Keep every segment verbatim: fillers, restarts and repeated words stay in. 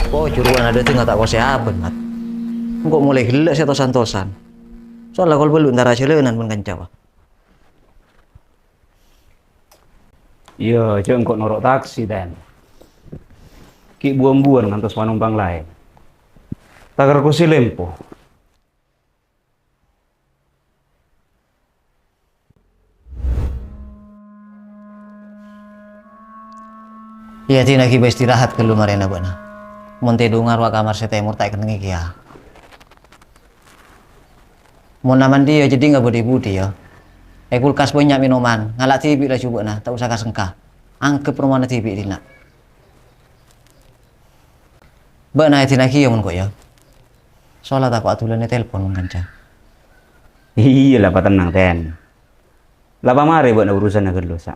Oh, juruan ada tuh nggak tak kose apa, Mat. Engko' mulai gella' sè tos-antosan. Soalnya kol bellu' entara jalanan pon kanca, Pak. Iyâ, jhâ' engko' noro' taksi, Ten. Ghi' buwân-buwân ngantos panompang laèn. Taker kose lempo. Iyâ, dinaghi bâ istirahat ghâllu marèna bâ'na. Mon tèdhunga rowa kamar sè tèmor ta' èkennengngè kèya. Mon na-, mandi, iyâ, jadi nggak budi-budi, iyâ. È kulkas bânnya' minoman, ngala' dhibi' laju bâ'na, ta' osa ka-sengka. Angghep romana dhibi' dinna'. Bâ'na èdinaghi, iyâ, mon ko', iyâ. Soalla tako' adulân ètelpon mon kanca. Iyâ, la patennang, Ten. La pamarè bâ'na urusanna ghâllu, sa'.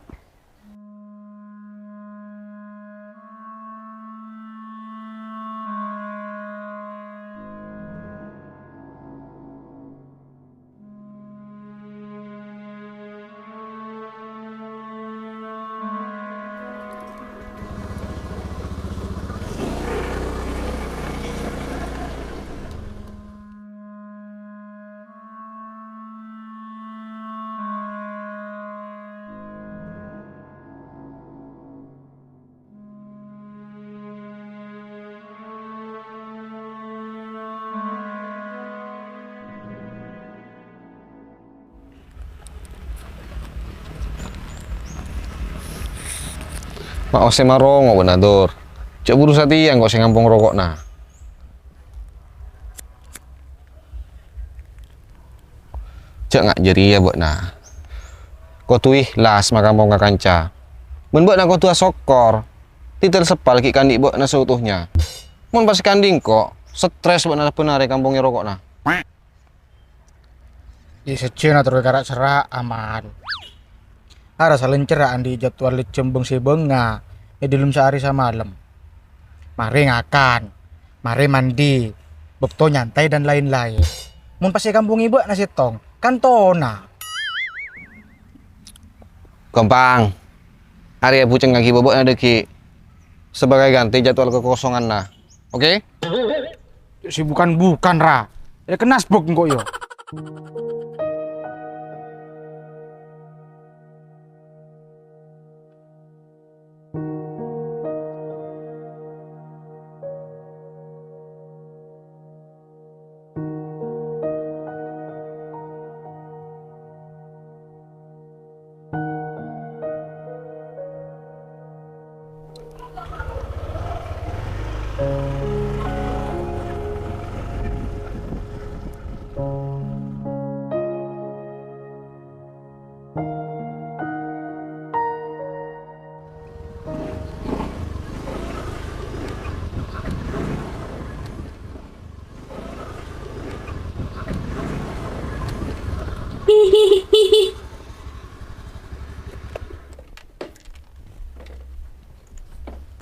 Ma' osa marongo bâ'na, Dur. Jhâ' buru satèya engko' sè ngampong roko'na. Jhâ' nga' jârèya bâ'na. Kodhu èhlas makampong ka kanca. Bân bâ'na kodhu asokkor. Tèdhâl seppal ghi' kandhi' bâ'na seutuhnya. Mon pas kandhi' engko', stres bâ'na bân arè kampongnga roko'na. Iyâ, sajjhâna terro èkara'-sera', Aman. Arassa lèncèrra andi' jadwal lèjjhâm bâng-sèbângnga è dhâlem saarè samalem. Marè ngakan, marè mandi, bâkto nyantai dan lain-lain. Mon pas èkampongè bâ'na sèttong, kan tona. Ghâmpang. Arèya bhuceng aghi' bâbâ'na dhâggi' sebagai ganti jadwal kakosonganna. Oke? Sè bukan-bukan, ra. Èkennasbek engko', yâ.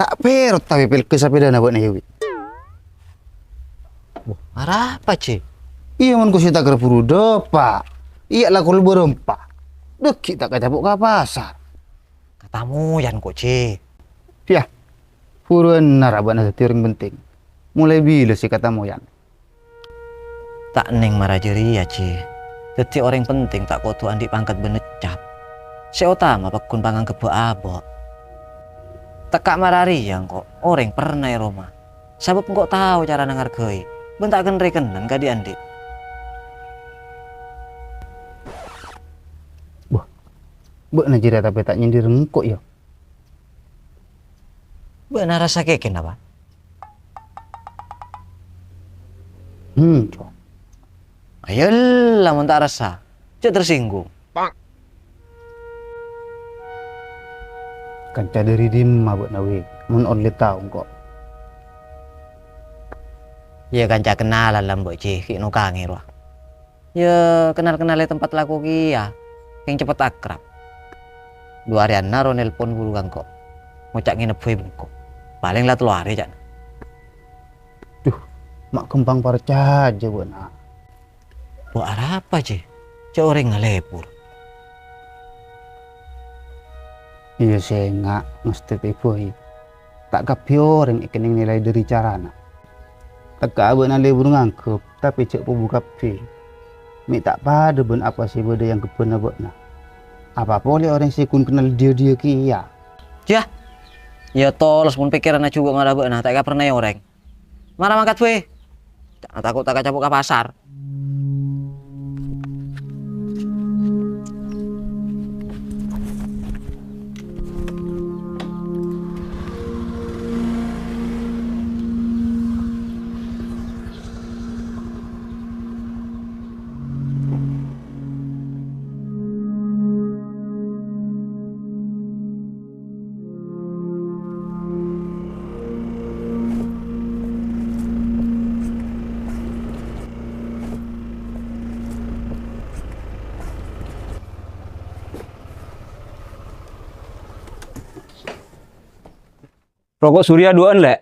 Ta' pèro' tapè pèlka sapèdana bâ'na, yâ, Wi? Wah, arapa, Jè? Iyâ, mon kosè ta' kèra buru dâpa'. Iyâ, la kol bârâmpa. Dhâggi' ta' kacapo' ka pasar. Katamoyan, ko', Jè. Yâ, buruwân ra bâ'na dhâddhi orèng penting. Molaè bilâ sè katamoyan? Ta' nèng mara jârèya, Jè. Dhâddhi orèng penting ta' kodhu andi' pangkat bân cap. Sè otama pagghun panganggebbhâ abâ'. Tekka' mara rèya engko' orèng perna è roma, sabâb engko' tao carana ngarghâi, bân ta' kèn-rèkènan ka dhi'-andhi'. Wah, bâ'na jârèya tapè ta' nyendhir engko', yâ? Bâ'na arassa kèkèn apa? Hmm, co. Ayolah, mon ta' arassa, jhâ' tersinggung. Kanca dhâri dimma bâ'na, Wi, mon ollè tao engko'? Yâ, kanca kennalan la embu' Jè, ghi' nokangè rowa. Yâ, kennal-kennal è tempat lako kèya, kèng cepet akrab. Du arèyanna ro nelpon buru ka engko', ngoca' ngènep è bengko. Palèng la tello arè, ca'na. Duh, ma' ghâmpang parcajâ, bâ'na. Bo' arapa, Jè? Jhâ' orèng ngalèbur. Iyâ, sènga' mastè tèbâi. Ta' kabbhi orèng èkennèng nilai dhâri carana. Tekka'a bâ'na lebur nganggep, tapè jhâ' pobu kabbhi. Mè' ta' padâ bân apa sè bâdâ è anggheppanna bâ'na. Apa polè orèng sè ghun kennal diyâ-diyâ kèya? Yah, iyâ tolos mon pèkkèranna jhuko' mara bâ'na, ta' èkaparnaè orèng. Mara mangkat, wè. Ca'na tako' ta' kacapo' ka pasar. Roko' Surya duwâ'ân, Lè'.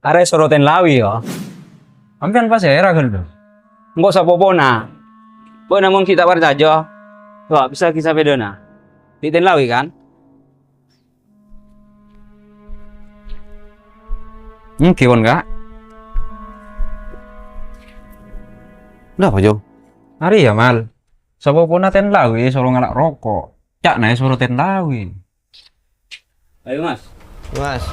Arè soro Tèn Lawi, yâ. Sampèyan pasèra, ghâllu? Engko' sapopona. Bâ'na mon ghi' ta' parcajâ, coba bisa ghi' sapèdana. Dhi' Tèn Lawi, kan? Èngghi, pon, Ka'. Napa, Jo? Arèya, Mal. Sapopona Tèn Lawi soro ngala' roko'. Ca'na èsoro Tèn Lawi. Ayo, Mas. Mas.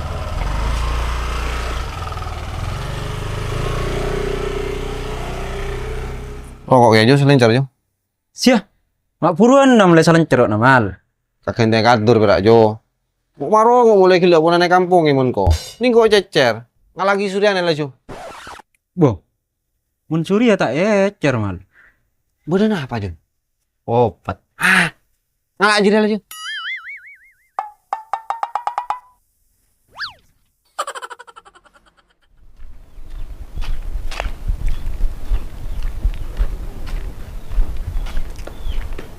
Roko' kèya, Jo, salèncèr, Jo. Siya, ma' buruwân, Nam, lè salèncèr, Nam, Mal. Kaghântèyan kadur, pèra', Jo. Mo' maro, mo' molaè ghellâ' ponana è kampong, è mon ko'. Nèng ko' cècèr. Ngala'aghi Suryana, laju. Bo. Mon Surya ta' ècèr, Mal. Bâdâ napa, Jun? Opet. Ah, ngala' jârèya, laju.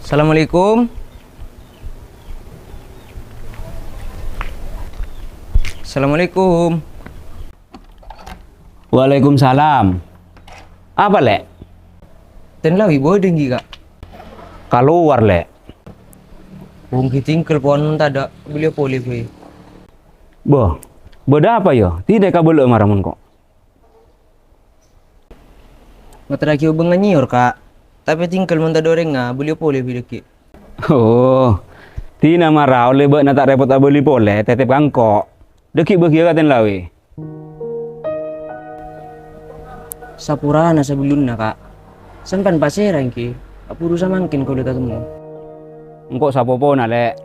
Assalamualaikum. Assalamualaikum. Waalaikumsalam. Apa, Lè'? Tèn Lawi bâdâ èngghi, Ka'? Kalowar, Lè'. Wong ghi' tèngghâl pon tadâ' bâliyâ polè bhâi. Bo, bâdâ apa, yâ? Dinah kabâlâ'â mara mon ko'. Ngaterraghi obângnga nyèyor, Ka'. Tapè tèngghâl mon tadâ' orèngnga, bâliyâ polè bhâi dâggi'. Oh, dinah mara ollè bâ'na ta' rèpot abâli polè, tètèp ka engko'. Dâggi' bâgiyâ ka Tèn Lawi. Saporana sabellunna, Ka'. Sampèyan pasèra èngghi? Abhuru samangkèn kaulâ tatemmo. Engko' sapopona, Lè'.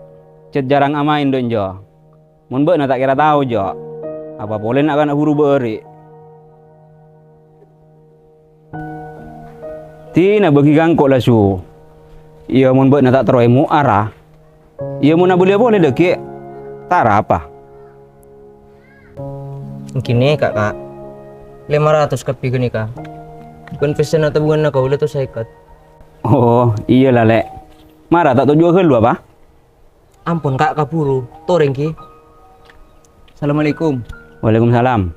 Cè' jhârâng amaèn dâ' enjâ'. Mon bâ'na ta' kèra tao, Jo. Apa polè na'-kana' buru bâri'. Dinah bâgi ka engko', laju. Iyâ, mon bâ'na ta' terro èmo'ara. Iyâ, mon abâliyâ polè dâggi', ta' arapa. Èngghi nèka, Ka'. Lèma ratos kabbhi ghânèka. Bân pèssèna tabunganna kaulâ to sèket. Oh, iyâ la, Lè'. Mara ta' tojuwâ ghâllu, apa? Ampon, Ka', kabhuru. Torè èngghi. Assalamualaikum. Waalaikumsalam.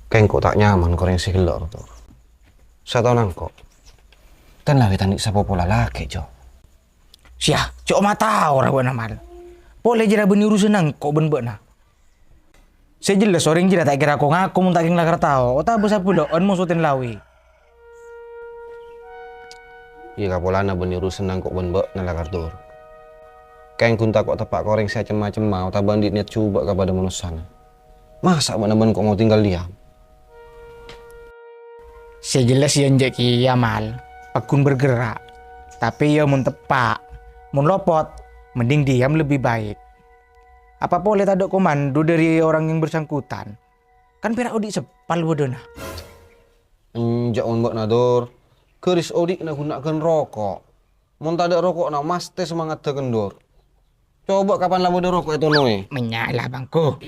Kèng ko' ta' nyaman ka orèng sè ghellâ', Tor. Sataona engko', Tèn Lawi ta' andi' sapopo lalakè', Jo. Siya, jhâ' matao ra bâ'na, Mal. Polè jârèya bânnè urusanna engko' bân bâ'na. Sè jelas orèng jârèya ta' kèra ko-ngako mon ta' kèng lakar tao, otabâ sabellunna moso Tèn Lawi. Iyâ, kapolana bânnè urusanna engko' bân bâ'na lakar, Tor. Kèng ghun tako' teppa' ka orèng sè cem-macemma otabâ andi' niyat jhubâ' ka padâ manossana. Masa' bâ'na bân ko' mau tinggal diam? Sè jelas iyâ enjâ' kèya, Mal. Paggun bergerak. Tapè iyâ mon teppa', mon lopot, mending diam lebih baik. Apa polè tadâ' komando dâri orang yang bersangkutan? Kan pèra' odi' seppal bâdâna. Enjâ' mon bâ'na, Dur. Garis odi'na ghun na' ghân roko'. Mon tadâ' roko'na, mastè semangatta kendor. Coba kapan la bâdâ roko' ètonoè? Mènnya' la bângko.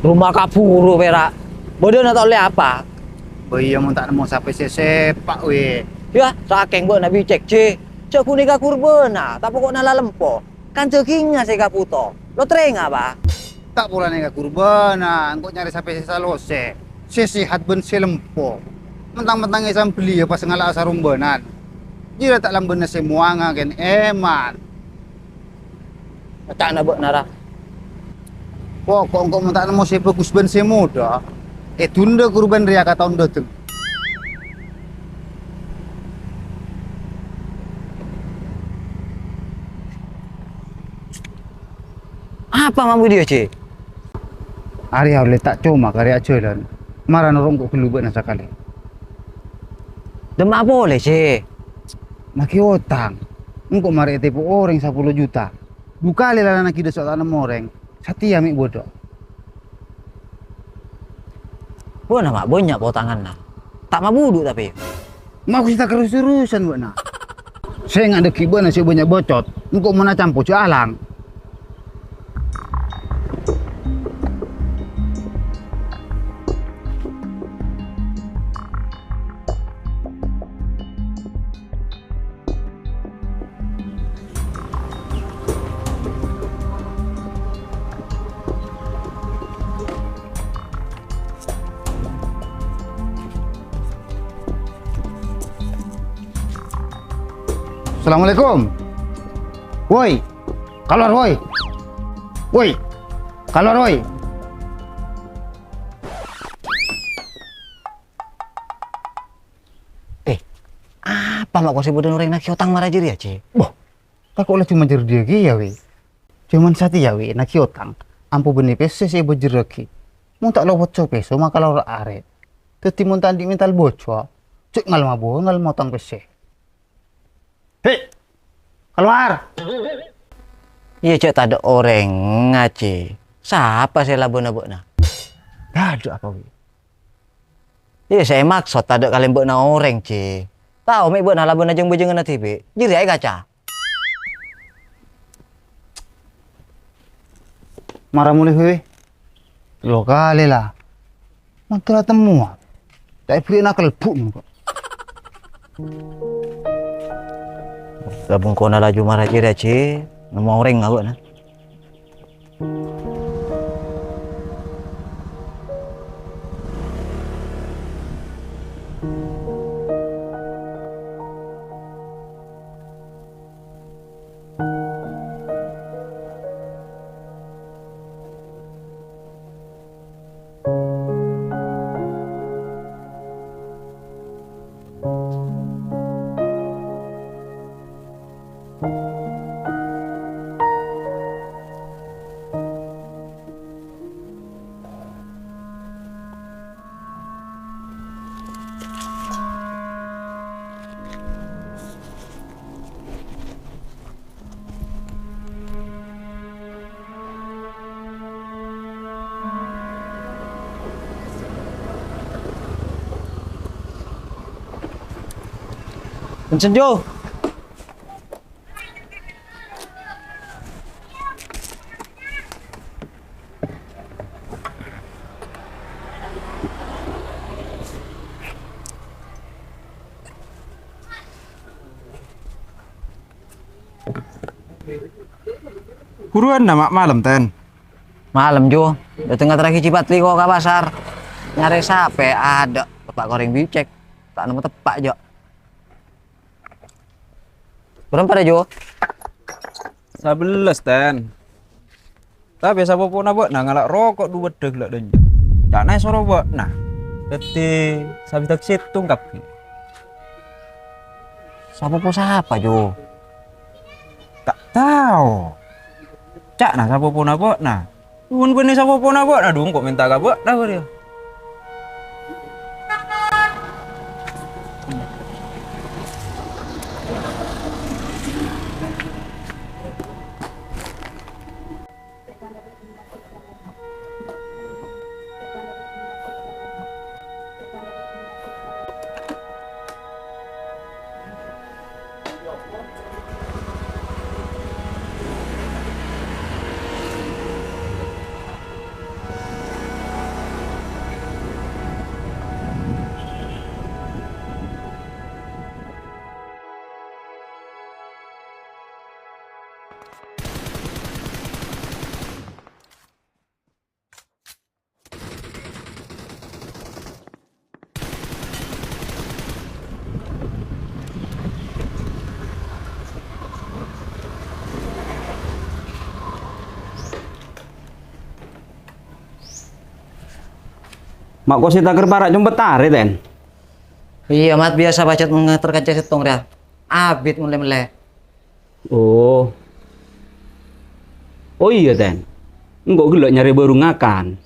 Roma kabhuru, pèra'. Bâdâna ta' ollè apa? Bâ iyâ, mon ta' nemmo sapè sè sèpa', wè. Yâ, sakèng bâ'na bicèk, Jè. Jhâ' ghunèka kurbâna, ta' poko'na la lempo. Kan dhâgingnga sè èkabhuto. Lo trènga, Pa'? Ta' polana ka kurbâna, engko' nyarè sapè sè salosè, sè sehat bân sè lempo. Mentang-mentang èsambelli yâ pas ngala'a sarombânan. Jârèya ta' lambâna sè mowangnga kèng èman. Ca'na bâ'na, ra. Poko' engko' mon ta' nemmo sè bhâghus bân sè modâ, èdundâ kurbân rèya ka taon dâteng. Apa mambu dia, Jè? Arèya ollè ta' coma karè ajhâlân, mara noro' engko' ghâllu bâ'na sakalè. Dâmma polè, Jè? Naghi otang. Engko' marè ètepo orèng sapolo juta. Du kalè la naghi dâ' so' ta' nemmo orèng. Satèya mè' bâdâ. Bâ'na ma' bânnya' potanganna. Ta' mabudhu tapè. Ma' ghusta terros-terrosan bâ'na. Sènga' dâggi' bâ'na sè bânnya' bocot, engko' mon acampo jhâ' alang. Assalamualaikum. Woi, kalowar, woi. Woi, kalowar, woi. Eh, apa ma' kosè bâdâna orèng naghi otang mara jârèya, Jè? Boh, tako' la coma jârèya kèya, wè. Coma satèya, wè, naghi otang. Ampo bânnè pèssè sè èbâjârraghi. Mon ta' lopot so pèso, maka lora arè. Dâddhi mon ta' andi' mental bocor, jhâ' ngal-mabâ ngal-motang pèssè. Hei, kalowar! Iyâ, jhâ' tadâ' orèng ngajhi. Sapa sè labâna bâ'na? Tadâ' apa, wè? Iyâ, sè èmaksod tadâ' kalèbâ'na orèng, Jè. Tao mè' bâ'na labâna jâng-bâjânganna dhibi'. Jârèya è kaca. Mara molè, wè. Lo kalè la. Mantara temmowa. Ta' èbhâri'na kalbu' mongko. Gabungkona laju mara jârèya, Jè. Nemmo orèng abâ'na. Punten, Jo. Buruwânna, Ma', malem, Ten? Malem, Jo. Dâteng ngaterraghi Cipatli ko ka pasar. Nyarè sapè, adâ' teppa' ka orèng bicèk. Ta' nemmo teppa', Jo. Bârâmpa rè, Jo? Sabellâs, Ten. Tapè sapopona bâ'na ngala' roko' du bâddhâ ghellâ' dânnya'. Ca'na èsoro bâ'na. Dâddhi sabidhâk sèttong kabbhi. Sapopo sapa, Jo? Ta' tao. Ca'na sapopona bâ'na. Mon bânnè sapopona bâ'na, du engko' mènta ka bâ'na bâriyâ. Kok sè takèr para' compet arè, Ten? Iyâ, Mat, biyasa pajhât mon ngater kanca sèttong rèya. Abit mon lè-mellè. Oh. Oh iyâ, Ten. Engko' ghellâ' nyarè bârung ngakan.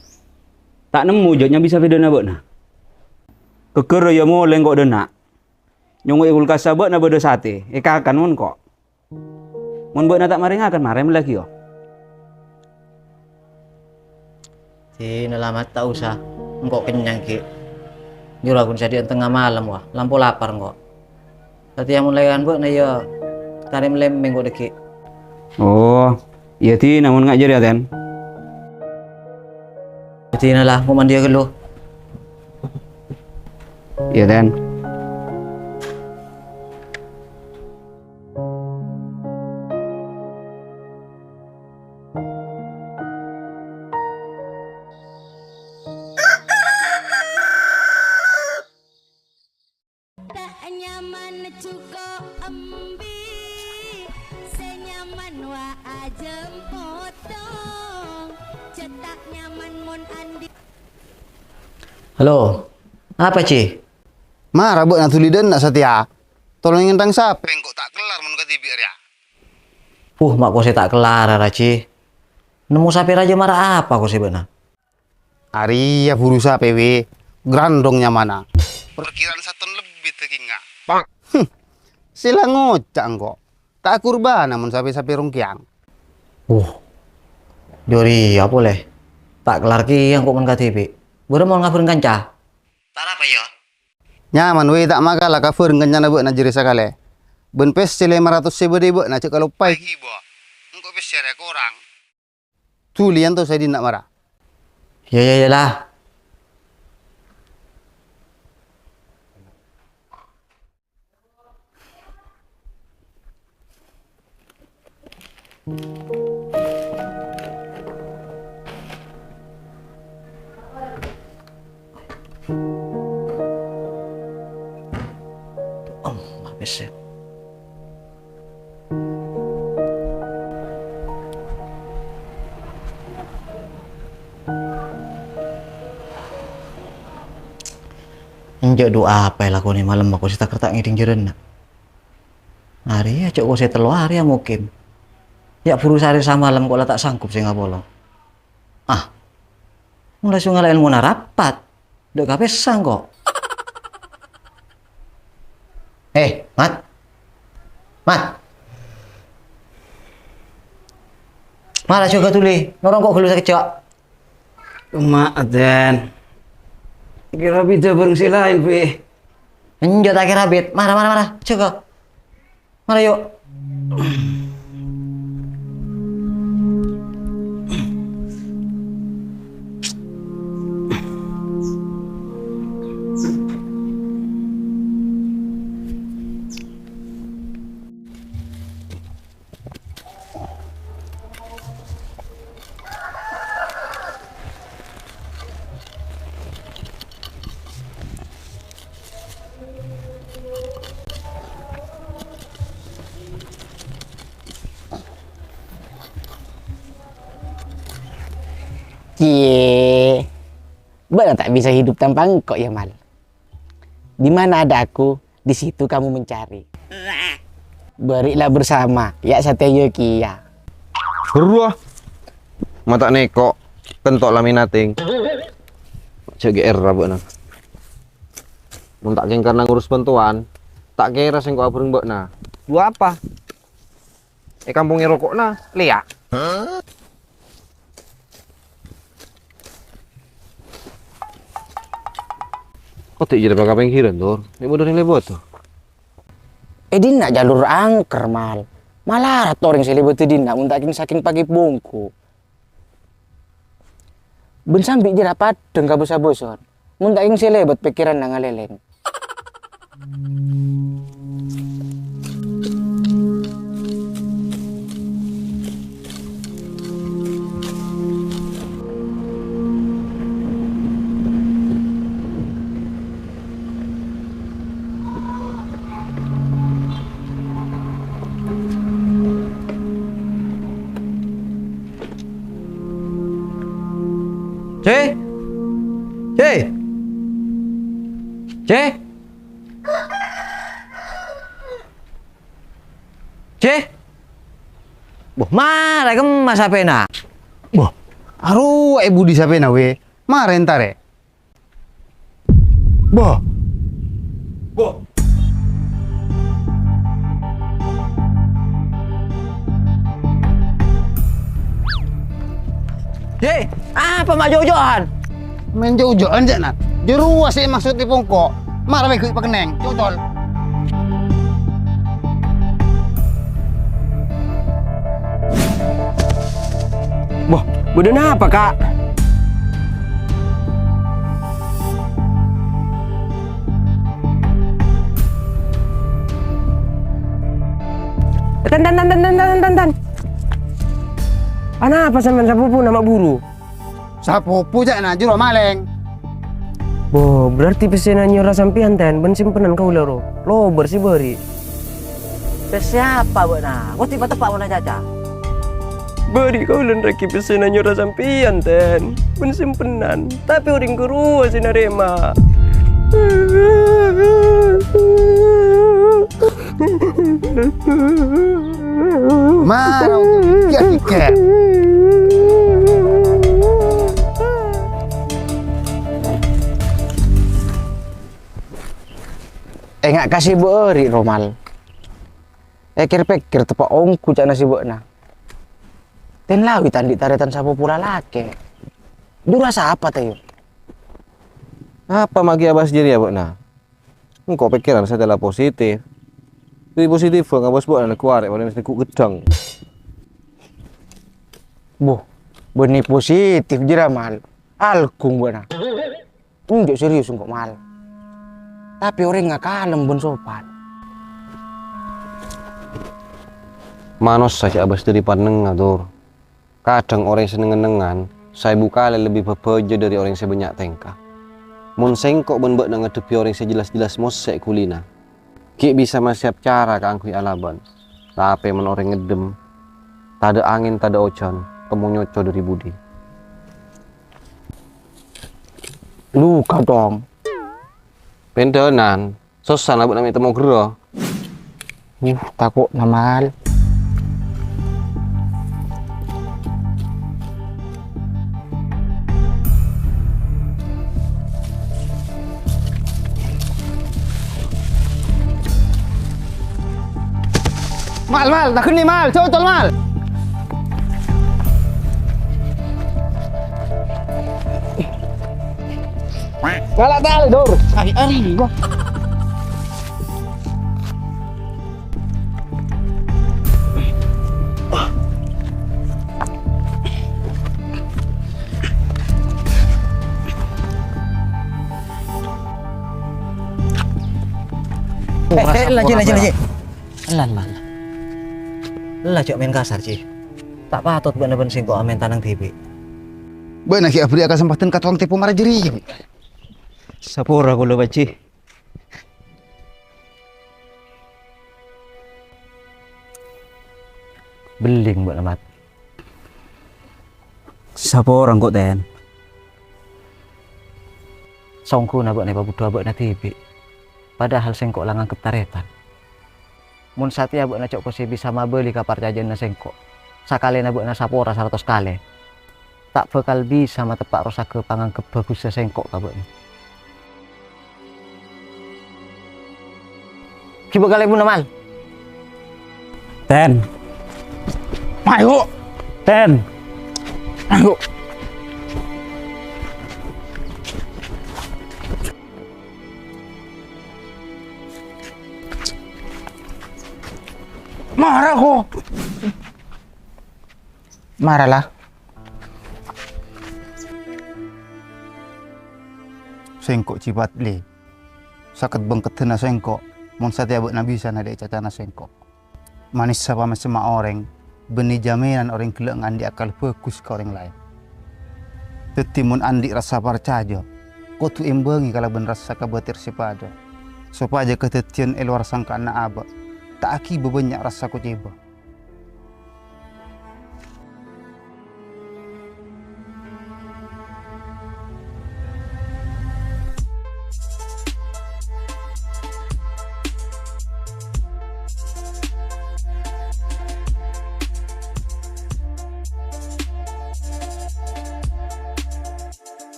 Ta' nemmo jhâ' nyambi sapèdana bâ'na. Ghâgghâr rèya molè engko' dâ' enna'. Nyongngo'è kulkassa bâ'na bâdâ satè, èkakan mon ko'. Mon bâ'na ta' marè ngakan, marè mellè ghi, yo. Dinala, Mat, ta' osa. Engko' kennyang ghi'. Jhurâ ghun sadhiyâ tengnga malem, wa. Lampo lapar engko'. Satèya mon laèyan bâ'na, ya, tarèm-lemmèng engko' dâgghi'. Oh, iyâ, dinala mon nga' jârèya, Ten. Dinala, engko' mandiya ghâllu. Iyâ, Ten. Ta' nyaman jhuko' embi', sè nyaman wa ajâm potong. Jhâ' ta' nyaman mon andi'. Halo, apa, Ji? Mara bâ'na dhuli dâ' enna' satèya. Tolong ènthang sapè engko' ta' kellar mon kadhibi' rèya. Uh, ma' kosè ta' kellar, ra, Ji. Nemmo sapè rajâ mara apa kosè bâ'na? Arèya buru sapè, wè. Grandong nyamana. Parkiraan saton lebbi dâggingnga. Pak. Hmm. Sè la ngoca' engko'. Ta' kurbana mon sapè-sapè rongkèyang. Uh. Jârèya polè. Ta' kellar kèya engko' mon kadhibi'. Bârâmma mon ngabhâreng kanca? Ta' arapa, ya. Nyaman, wè, ta' makala kabhâreng kancana bâ'na jârèya sakalè. Bân pèssè lèma ratos sè bâdâ è bâ'na jhâ' kaloppaè. Ghi, Bo. Engko' pèssè rèya korang. Dhuli èyantos è dinna' mara. Yâ, yâ, yâ, la. Oh, habis ya. Enjâ' du'a apa èlakonè malem, ma' kosè takèr ta' ngèdhing jârâna. Arèya jhâ' kosè tello arè amokim. Yâ' buru sarè samalem ko' la ta' sanggup sè ngapolong. Ah. Mon la sè ngalaèn mona rapat. Dâ' kapèssa engko'. Eh, Mat. Mat. Mara jhughâ dhuli, noro' engko' ghâllu sakejjhâ'. Coma, Aden. Kèra bhidhâ bhâreng sè laèn, Bi. Enjâ' ta' kèra bhidhâ. Mara, mara, mara. Jhughâ. Mara, yu'. Cie, bâ'na ta' bisa hidup tanpa engko', ya, Mal. Di mana ada aku, di situ kamu mencari. Bâri'lah bersama, ya' satèya kèya. Buru, ah. Ma' ta' nèko', kento' la mènating. Jhâ' G R bâ'na. Mon ta' kèng karna ngurus bhântowan, ta' kèra sèngko' abhâreng bâ'na. Dua apa? È kampong è roko'na, lèya'. Kok dhâ' jârèya bâkal pèngghirân, Tor? Mè' bâdâ orèng lèbât, to? È dinna' jalur angker, Mal. Malarat orèng sè lèbât è dinna' mon ta' kèng sakèng pakè bongko. Bân sambi' jârèya padhâng ka bos-bosân. Mon ta' kèng sè lèbât pèkkèranna ngalèlèng. Cè? Cè? Cè? Cè? Boh, marè kemma sapèna? Boh, arowa è budi sapèna, wè. Marè entarè. Boh. Boh. He, apa ma' jo'-jo'an? Mèn jo'-jo'an, jâ', Nat. Jârowa sè maksod èpongko'. Mara mèghâ' pakennèng, cocol. Wah, bâdâ napa, Ka'? Tan, tan, tan. Anapa sampèyan sapopona ma' buru? Sapopo ca'na jârowa malèng. Bo, berarti pèssèna nyora sampèyan, Ten, bân simpenan kaulâ, ro. Lobâr sè bâri'. Pèssè apa bâ'na? Kodhu pateppa' mon acaca. Bâri' kaulâ nèrraghi pèssèna nyora sampèyan, Ten, bân simpenan. Tapè orèng ghâruwa sè narèma. Mara, oke, oke, oke. Enga' ka sè bâri', Romal. Èkèr-pèkkèr teppa' ongghu ca'na sè bâ'na. Ten lawi ta' andi' tarètan sapopo lalakè'. Jârowa sapa, Tèyo? Apa ma' ghi' abâs jârèya bâ'na? Engko' pèkkèran satèya la positif. Bi' positif ngabâs bâ'na neggu' arè' polè neggu' ghâddhâng. Boh, bânnè positif jârèya, Mal. Alghung bâ'na. Enjâ' serius engko', Mal. Tapè orèngnga kalem bân sopan. Manossa jâ' abâs dâri pannengnga, Dur. Kadhâng orèng sè neng-ennengan saèbu kalè lebbi bhâbhâjâ dâri orèng sè bânnya' tèngka. Mon sèngko' bân bâ'na ngaddhebbhi orèng sè jelas-jelas mossè' ghulina, ghi' bisa masèyap cara kaangghuy alabân. Tapè mon orèng ngèddhâm, tadâ' angèn, tadâ' ojhân, temmo nyoco dâri budi. Lu, Katong. Pèndhânan. Sossana bâ'na mè' temmo ghârrâ. Uh, tako'na, Mal. Mal, Mal, taghânnè, Mal, cocol, Mal. Ngala' talè, Dur. Ari, ari, wah. Eh, eh, lanjut, lanjut, lanjut. Ella, ella, ella. Ella, jhâ' maèn kasar, Ji. Ta' patot bâ'na bân sèngko' amèn tanang dhibi'. Bâ'na ghi' aberri'a kasempadhân ka tokang tèpo mara jârèya. Sapora kaulâ, Pak Ji. Bellèng bâ'na, Mat. Sapora engko', Ten. Saongghuna bâ'na èpabhudhuwâ bâ'na dhibi', padahal sèngko' la nganggep tarètan. Mon satèya bâ'na co' posè bisa mabâli kaparcajâânna sèngko', sakalèna bâ'na sapora saratos kalè, ta' bhâkal bisa mateppa' rosaghâ panganggep bhâghussa sèngko' ka bâ'na. Ghibâ kalèbunna, Mal. Ten. Ayo. Ten. Ayo. Mara ko. Mara la. Sèngko' Ji Padli. Sakèt bhângkeddhânna sèngko', mon satèya bâ'na bisa nalè'è cacana sèngko'. Manessa pamèssemma orèng, bânnè jaminan orèng ghellâ' ngandi'â akal bhâghus ka orèng laèn. Dhâddhi, mon andi' rassa parcajâ, kodhu èmbângè kalabân rassa kabâtèr sè padâ, sopajâ kadhâddhiyân è lowar sangka'anna abâ' ta' aghibâ bânnya' rassa kocèbâ.